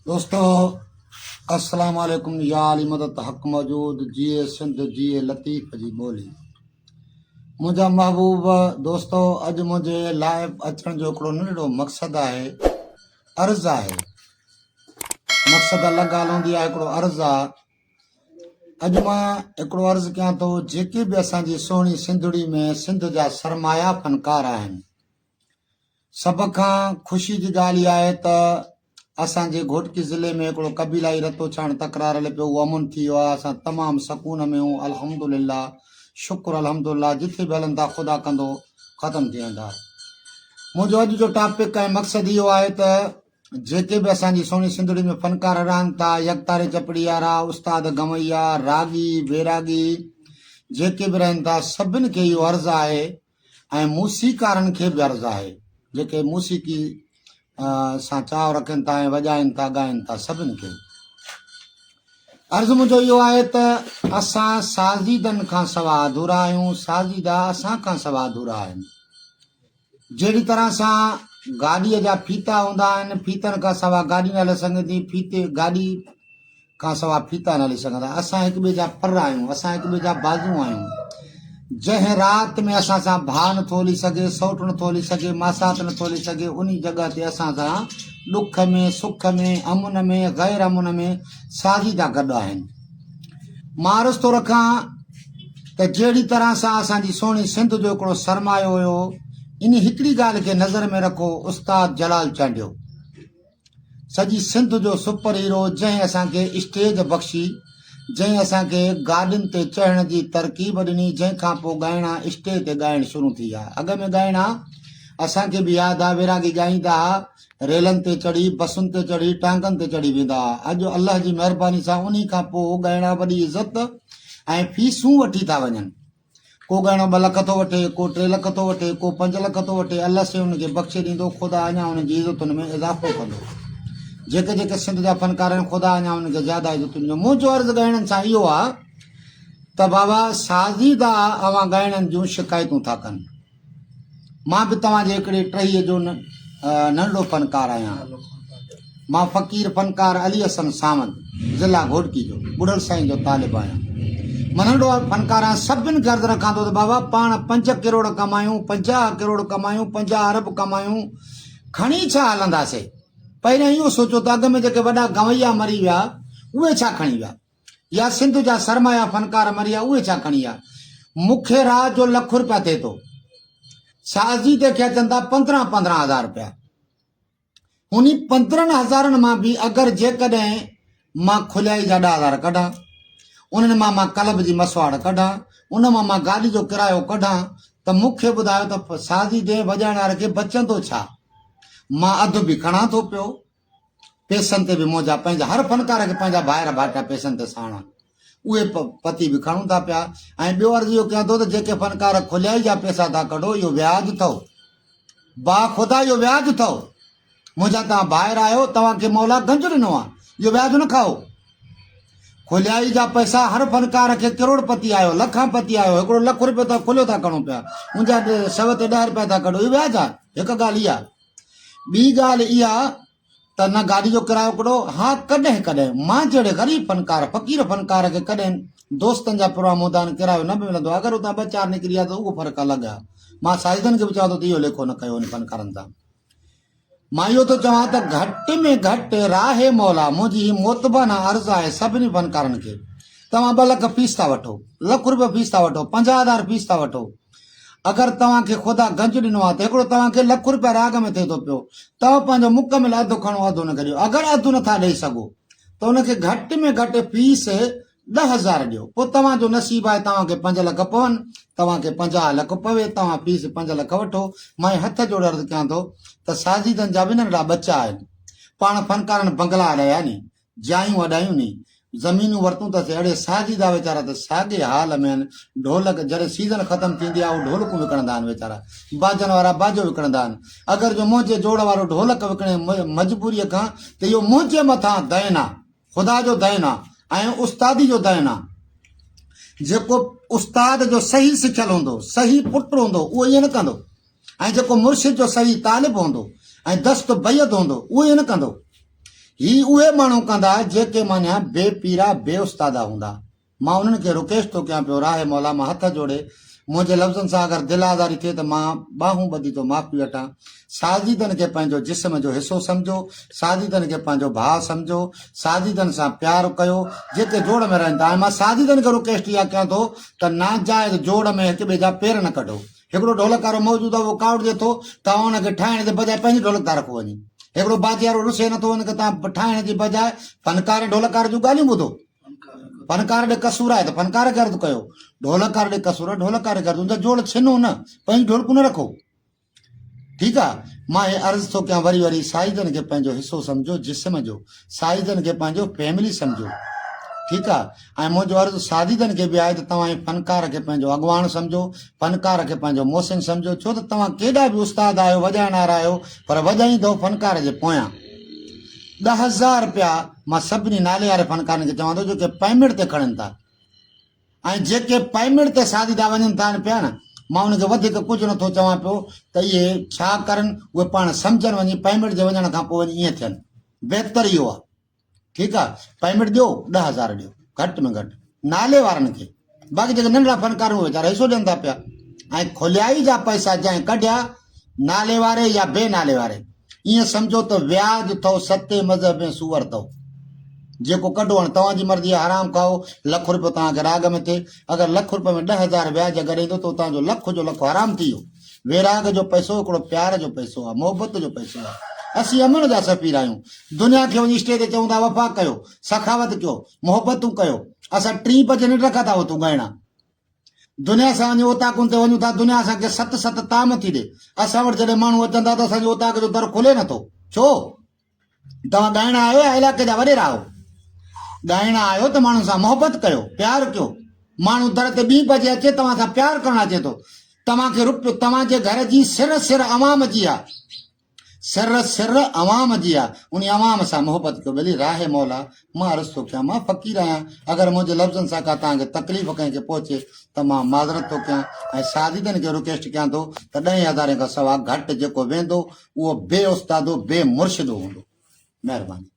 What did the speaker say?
دوستو السلام عليڪم يا علي مدد حق موجود جيئي سنڌ جيئي لطيف جي ٻولي منهنجا محبوب دوستو اڄ منهنجي لائيو اچڻ جو هڪڙو ننڍڙو مقصد آهي عرض آهي مقصد الڳ ڳالهه هوندي آهي هڪڙو عرض آهي اڄ مان هڪڙو عرض ڪيان ٿو جيڪي به اسان جي سهڻي سنڌڙي ۾ سنڌ جا سرمايا فنڪار آهن سڀ کان خوشي جي ڳالهه اها آهي ته اسان جي گهوٽڪي ضلعي ۾ هڪڙو قبيلائي رتوڇاڻ تڪرار هلي پيو اهو امن ٿي ويو آهي اسان تمام سڪون ۾ آهيون الحمدلله شڪر الحمدلله جٿي به هلن ٿا خدا ڪندو ختم ٿي ويندا منهنجو اڄ جو ٽاپڪ ۽ مقصد اهو آهي ته جيڪي به اسان جي سهڻي سنڌڙي ۾ فنڪار رهن ٿا يڪتاري چپڙي وارا استاد گنوئيا راڳي ويراڳي جيڪي به رهن ٿا سڀن کي اهو عرض آهي ۽ موسيقارن کي به عرض آهي جيڪي موسيقي سان چاهه رکن ٿا ۽ وڄائن ٿا ڳائن ٿا سڀن کي عرض منهنجو اهو آهي ته اسان سازيدن کان سوا اڌورا آهيون سازيدا اسان کان سوا اڌورا آهن جهڙي طرح سان گاڏيء جا ڦيتا هوندا آهن ڦيتن کان سوا گاڏي نه هلي سگهندي ڦيتي گاڏي کان سوا ڦيتا نه هلي سگهندا. اسان هڪ ٻئي جا پر آهيون، اسان هڪ ٻئي جا بازو آهيون. جنهن رات ۾ اسان سان ڀاء نه ٿو هلي سگهي، سئوٽ نه ٿو هلي سگهي، ماسات نه ٿو هلي سگهي، انهي جڳهه تي اسان سان ڏک ۾، سک ۾، امن ۾، غير امن ۾ سازيدا گڏ آهن. مان عرض ٿو رکان ته جهڙي طرح سان اسان جي سهڻي سنڌ جو هڪڙو سرمايو هيو، انهي هڪڙي ڳالهه کي نظر ۾ رکو، استاد جلال چانڊيو. سڄي سنڌ جو سپر هيرو جنهن اسان کي اسٽيج بخشي، جنهن اسان کي گاڏين تي چڙهڻ جي ترڪيب ڏني، جنهن کان پوء ڳائڻا اسٽيج تي ڳائڻ شروع ٿي ويا. اڳ ۾ ڳائڻا اسان کي به ياد آ ويراڳي ڳائيندا ها، ريلن تي چڙهي، بسن تي چڙهي، ٽانگن تي چڙهي ويندا ها. اڄ الله جي مهرباني سان انهي کان پوء ڳائڻا وڏي عزت ۽ فيسون وٺي ٿا وڃن. ڪو ڳائڻو ٻه لک ٿو وٺي، ڪو ٽي لک ٿو وٺي، ڪو پنج لک ٿو وٺي، الله سائين انهن کي بخشي ڏيندو، خدا اڃا انهن جي عزتن ۾ اضافو ڪندو. جيڪي جيڪي سنڌ جا فنڪار آهن، خدا اڃا انهن کي زياده عزتون ڏيندو. منهنجو عرض ڳائڻن سان اهو آ ته بابا سازيده اوهان ڳائڻن جون شڪايتون ٿا ڪن. مان به توهان جي هڪڙي ٽهيء جو ننڍڙو فنڪار آهيان. مان فقير فنڪار علي حسن ساوند، ضلع گهوٽڪي جو، ٻڍل سائين جو طالب آهيان. مان ننڍڙو فنڪار آهيان. سڀن کي عرض رکان ٿو ته بابا پاڻ پنج ڪروڙ ڪمايون، 50 ڪروڙ ڪمايون، 50 ارب ڪمايون، کڻي ڇا هلنداسي؟ پهريان اهو سوچو ته اڳ ۾ جيڪي وڏا گنوئيا مري ويا، اهي ڇا کڻي ويا؟ يا سنڌ جا سرمايا فنڪار مري ويا اهي ڇا کڻي ويا؟ مون کي رات جو لک روپيا ٿئي ٿو. سازي تي کي اچن ٿا 15 15 هزار روپيا. انهي 15 هزارن مان به اگر جيڪڏهن مان کليائي جا 10 هزار ڪڍان، انهن مان مان ڪلب جي مسواڙ ڪڍان، ان مان مان گاڏي جو ڪرايو ڪڍان ته مون کي ٻڌايو ته سازي تي وڄائڻ واري کي بچندو ڇا؟ مان اڌ به کڻان ٿو پيو. پيسن تي به منهنجا پنهنجا هر فنڪار کي پنهنجا ڀائر ڀائٽا پيسن تي ساڻ آهن اهي پتي به کڻون ٿا پيا ۽ ٻيو عرض اهو ڪيان ٿو ته جيڪي فنڪار کليائي جا پيسا ٿا ڪڍو اهو وياج اٿو با خدا اهو وياج اٿو منهنجا توهان ڀائر آهيو توهان کي مولا گنج ڏنو آهي اهو وياج نه کائو کليائي جا پئسا هر فنڪار کي ڪروڙ پتي آيو لکان پتي آيو هڪڙو لک روپيو ٿا کليو ٿا کڻو پيا منهنجا سو تي 10 روپيا ٿا ڪڍو اهو وياج آهي هڪ ڳالهه اها ٻي ڳالهه اها ته نه گاڏي جو ڪرايو ڪڍو، ها ڪڏهن ڪڏهن مان جهڙي غريب فنڪار، فقير فنڪار کي ڪڏهن دوستن جا پروگرام هوندا آهن ڪرايو نه به ملندو آهي، اگر اتان ٻه چار نڪري ويا ته اهو فرق الڳ آهي. مان ساجدن کي به چوان ٿو ته اهو ليکو نه ڪيو انهن فنڪارن سان. مان اهو ٿو چوان ته گهٽ ۾ گهٽ راهي مولا منهنجي هي معتبانه عرض آهي سڀني فنڪارن کي توهان ٻه لک فيس ٿا وٺو، لک روپيو فيس ٿا وٺو، 50 هزار فيس ٿا وٺو، اگر توهان کي خدا گنج ڏنو آهي ته هڪڙو توهان کي لک روپيا راڳ ۾ ٿئي ٿو پيو، توهان پنهنجو مڪمل اڌ کڻو اڌ ان کي ڏيو. اگر اڌ نٿا ڏئي سگهو ته ان کي گهٽ ۾ گهٽ فيس 10,000 ڏيو. پوء توهان جو نصيب آهي توهان کي 5 لک پون، توهان کي 50 لک پوي، توهان فيس 5 لک وٺو. مان هٿ جوڙي عرض ڪيان ٿو ته سازيدن جا به ننڍڙا ٻچا آهن. پاڻ فنڪارن بنگلا اڏايا ني، جايون اڏايون ني، زمينون ورتون ته سي اڙي ساجيدا ويچارا ته ساڳي حال ۾ آهن، ڍولڪ جڏهن سيزن ختم ٿيندي آهي اهو ڍولڪون وڪڻندا آهن ويچارا، باجن وارا باجو وڪڻندا آهن، اگر جو منهنجي جوڙ وارو ڍولڪ وڪڻي مجبوريء کان ته اهو منهنجي مٿان دين آ، خدا جو دين آ ۽ استادي جو دين آ، جيڪو استاد جو صحيح سکيل هوندو، صحيح پٽ هوندو اهو ائين نه ڪندو ۽ جيڪو مرشد جو صحيح طالب هوندو ۽ دست بيد هوندو اهو ائين نه ڪندو. هي اهي ماڻهو ڪندا جيڪي معنيٰ بي پيرا بي استادا هوندا. مان انهن کي رڪيش ٿو ڪيان پيو راهي مولا مان هٿ جوڙي منهنجي لفظن سان اگر دل آزاري ٿئي ته مان ٻانهون ٻڌي ٿو معافي وٺان سازيدن کي پنهنجو جسم جو حصو سمجهو سازيدن کي پنهنجو ڀاء سمجهو سازيدن سان پيار ڪيو جيڪي جوڙ ۾ رهن ٿا ۽ مان سازيدن کي رڪيشٽ اها ڪيان ٿو ته ناجائز جوڙ ۾ هڪ ٻئي جا پير نه ڪڍو هڪڙو ڍولڪ وارو موجود آهي اهو ڪاوڙجي ٿو توهان ان کي ٺاهڻ جي بجاء پنهنجي ڍولڪ ٿا رکو وڃي هڪڙو باجي وارو رسي نٿو ان کي توهان ٺاهڻ جي بجاء فنڪار ۽ ڍولڪ واري جون ڳالهيون ٻڌو فنڪار ڏي قصور آهي ته فنڪار کي عرض ڪيو، ڍولڪار ڏي قصور آهي ڍولڪار کي عرض، ان جا جوڙ ڇنو نه، پنهنجي ڍولڪون نه رکو. ٺيڪ آ، مان هي عرض ٿو ڪيان وري وري سائيزن کي پنهنجو حصو سمجهو جسم جو، سائيزن کي پنهنجو فيملي سمجهو. ٺيڪ آ، ۽ منهنجو عرض سازيدن کي به آهي ته توهان هي فنڪار کي پنهنجو اڳواڻ سمجهو، فنڪار کي پنهنجو محسن سمجهو، ڇو ته توهان ڪيڏا به استاد آهيو، وڄائڻ وارا آهيو، پر وڄائيندؤ فنڪار جي پويان. 10,000 رپيا مان سڀني نالي واري فنڪارن کي چوان ٿو جيڪي پيمنٽ تي کڻن ٿا ۽ جيڪي پيمنٽ تي شادي ڏانهن وڃن ٿا پيا نه مان انهن کي وڌيڪ ڪجهه نٿو چوان پيو ته اهي ڇا ڪرن اهي پاڻ سمجهن وڃي پيمنٽ جي وڃڻ کان پوء وڃي ائين ٿين بهتر اهو آهي ٺيڪ آهي پيمنٽ ڏيو 10,000 ڏيو گهٽ ۾ گهٽ نالي وارن کي باقي جيڪي ننڍڙا فنڪار اهي ويچارا حصو ڏين ٿا پيا ۽ کليائي جا پئسا جنهن ڪڍيا نالي واري يا بي نالي واري ائين سمجهو ته وياج اٿو ستي مذهب ۾ سوئر اٿو جيڪو ڪڍو هاڻي توهان جي مرضي آهي حرام کائو لک روپيو توهان کي راڳ ۾ ٿئي اگر لک روپئي ۾ 10,000 وياج اگر ايندو ته توهان جو لک جو لک حرام ٿي ويو ويراڳ جو پئسو هڪڙو پيار جو پئسو آهي محبت جو پئسو آهي اسين امن جا سفير آهيون دنيا کي وڃي اسٽيج تي چئون ٿا وفا ڪيو سخاوت ڪيو محبتون ڪيو اسان ٽين بجي ننڊ کان ٿا اٿون ڳائڻا. دنيا سان وڃي اوطاقن تي وڃون ٿا دنيا اسان کي ست ست طعام ٿي ڏي. اسان وٽ جڏهن ماڻهو اچن ٿا ته اسان جي اوطاق جو در کلي نٿو. ڇو؟ توهان ڳائڻا آهيو يا علائقي جا وڏيرا آهيو؟ ڳائڻا آهيو ته ماڻهن سان محبت ڪيو، پيار ڪيو. ماڻهو در تي ٻين بجي اچي توهان سان پيار ڪرڻ اچي ٿو. توهان کي روپيو توهان جي گهر جي سر سر عوام جي آ. سر سر عوام جي آ انهي عوام سان محبت ڪيو ٻيلي راهي مولا مان عرض ٿو ڪيان مان فقير آهيان اگر منهنجي لفظن سان ڪا توهان کي تڪليف ڪنهن کي پهچي ته مان معذرت ٿو ڪيان ۽ سازيدن کي رڪيسٽ ڪيان ٿو ته ڏهين هزارين کان سوا گهٽ جيڪو ويندو اهو بي استادو بي مرشدو هوندو مهرباني.